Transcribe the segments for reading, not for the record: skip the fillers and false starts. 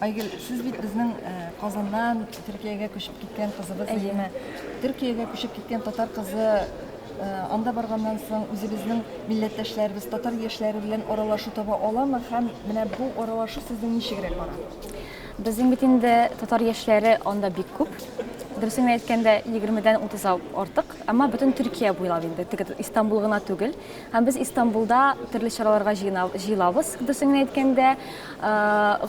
Айгөл, сез бит безнең Казаннан Төркиягә күчеп киткән кызыбыз, әйеме? Төркиягә күчеп киткән татар кызы анда барганнан соң үзебезнең милләттәшләребез, татар яшьләре белән аралашу таба аламы һәм менә бу аралашу сезнең ничегрәк бара? Безнең бит инде татар яшьләре анда бик күп. Дөресен генә әйткәндә, егермедән утызга артык. Әмма бөтен Төркия буйлап инде, теге Истанбул гына түгел. Һәм без Истанбулда төрле чараларга җыелабыз, дөресен генә әйткәндә,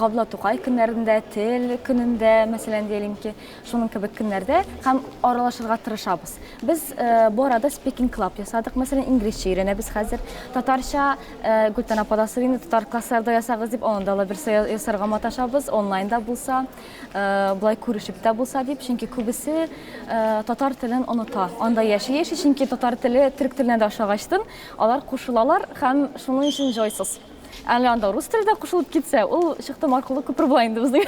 Габдулла Тукай көннәрендә, тел көнендә, мәсәлән, диелим ки, шуның кебек көннәрдә һәм аралашырга тырышабыз. Без бу арада speaking club ясадык, мәсәлән, инглизчә өйрәнәбез хәзер. Татарча Гөлтән апа да сорый инде, татар класслары да ясагыз дип, аны да берсе ясарга маташабыз, онлайн да булса, болай күрешеп тә булса дип, чөнки күбесе татар телен оныта. Анда яши-яши, чөнки татар теле төрек теленә дә ошагачтын, алар кушылалар һәм шуның өчен җайсыз. Әле анда рус теле дә кушылып китсә, ул чыктым аркылы күпер була инде безнең.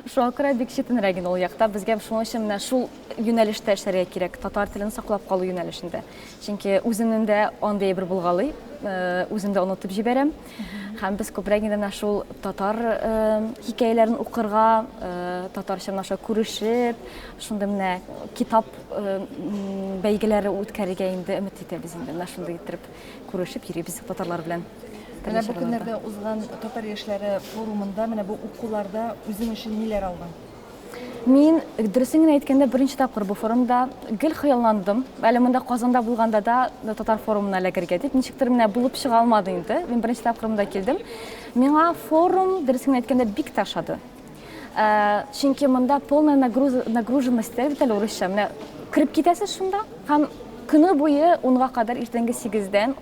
Шуңа күрә бик читенрәк инде ул якта. Безгә шуның өчен менә шул юнәлештә эшләргә кирәк, татар телен саклап калу юнәлешендә. Чөнки үземнең дә андый әйбер булгалый, үзем дә онытып җибәрәм. Һәм без күбрәк инде менә шул татар хикәяләрен укырга, татарча менә шулай күрешеп, шундый менә китап бәйгеләре үткәрергә инде өмет итәбез инде. Менә шундый иттереп күрешеп йөрибез татарлар белән. Менә бу көннәрдә узган татар яшьләре форумында, менә бу укуларда үзең өчен ниләр алдың? Мин, дөресен генә әйткәндә, беренче тапкыр бу форумда гел хыялландым. Әле монда Казанда булганда да татар форумына эләгергә дип, ничектер менә булып чыга алмады инде. Мин беренче тапкыр монда килдем. Миңа форум, дөресен генә әйткәндә, бик тә ошады. Чөнки монда полная нагруженность диләр бит әле урысча. Менә кереп китәсез шунда һәм көне буе унга кадәр иртәнге сигездән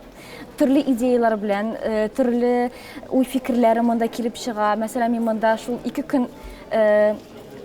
төрле идеяләр белән, төрле уй-фикерләре монда килеп чыга. Мәсәлән, мин монда шул ике көн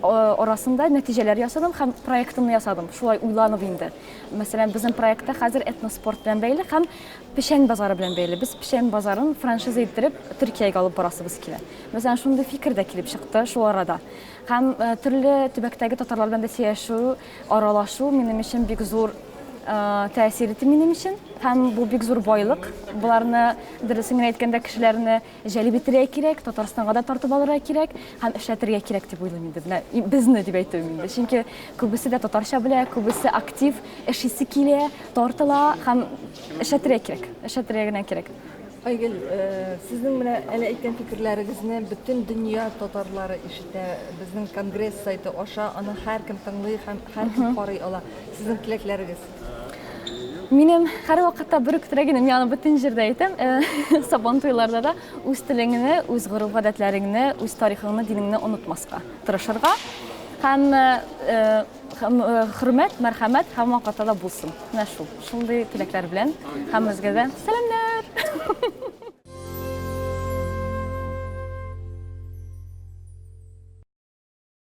арасында нәтиҗәләр ясадым һәм проектымны ясадым. Шулай уйланып инде. Мәсәлән, безнең проектта хәзер этноспорт белән бәйле һәм печән базары белән бәйле. Без печән базарын франшиза иттереп Төркиягә алып барасыбыз килә. Мәсәлән, шундый фикер дә килеп чыкты шул арада. Һәм төрле төбәктәге татарлар белән дә сөйләшү, аралашу минем өчен бик зур тәэсир итте минем өчен. Һәм бу бик зур байлык. Боларны, дөресен генә әйткәндә, кешеләрне җәлеп итәргә кирәк, Татарстанга да тартып алырга кирәк һәм эшләтергә кирәк дип уйлыйм инде. Менә безне дип әйтүем инде. Чөнки күбесе дә татарча белә, күбесе актив, эшлисе килә, тартыла һәм эшләтергә кирәк. Эшләтергә генә кирәк. Айгөл, сезнең менә әле әйткән фикерләрегезне бөтен дөнья татарлары ишетә. Безнең конгресс сайты аша аны һәркем тыңлый һәм һәркем карый ала. Сезнең теләкләрегез? Минем һәрвакытта бер үк теләгем, мин аны бөтен җирдә әйтәм, Сабан туйларда да үз телеңне, үз гореф-гадәтләреңне, үз тарихыңны, динеңне онытмаска тырышырга һәм хөрмәт, мәрхәмәт һәм вакытта да булсын. Менә шул, шундый теләкләр белән һәммәгезгә дә сәламнәр!